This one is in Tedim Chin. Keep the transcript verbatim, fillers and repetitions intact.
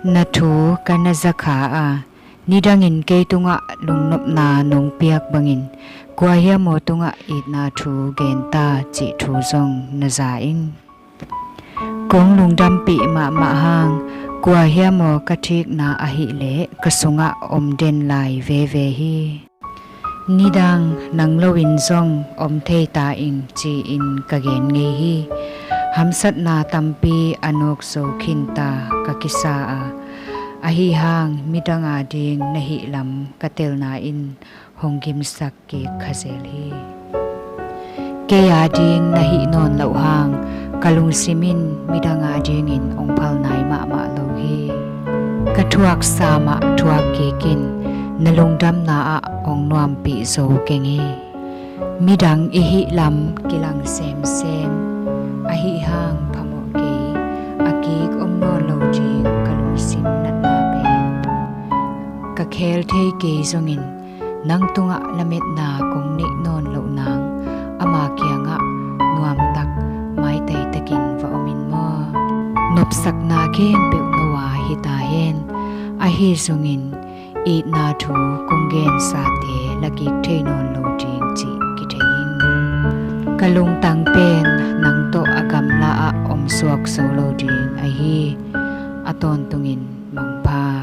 Na thu ka na zakha a, nidangin kei tungah lungnopna nong piak bangin kua hiam aw tungah itna thu gen ta cih thu zong na za ing. Kong lungdampih mahmah hang kua hiam aw ka thikna ahih leh ka sungah om den lai veve hi. Nidang nang loin zong om thei ta ing ci-in ka gen ngei hi. Hamsatna tampi a nuak zo khin ta ka kisa a, ahi hang midang a ding na hih lam ka telna in hong gimsak kik kha zel hi. Kei a ding na hih nawn loh hang ka lungsim in midang a dingin hong phal nai mahmah lo hi. Ka thuaksa mah thuak kik in, na lungdamna ah hong nuampih zo keng hi. Midang i hih lam kilang semsem, ahi hang phamawh kei, a kik om nawn lo ding ka lungsim natna pen. Ka khel thei kei zongin nang tungah lametna kong neih nawn loh nang ama kiangah nuamtak maitai takin va om in maw? Nopsakna khempeuh no a hi ta hen, ahi zongin itna thu kong gensate lakik thei nawn lo ding cih kithei in. Ka lungtang pen nang tawh a gamla ah om suak zo lo ding ahi, a tawntungin mangpha.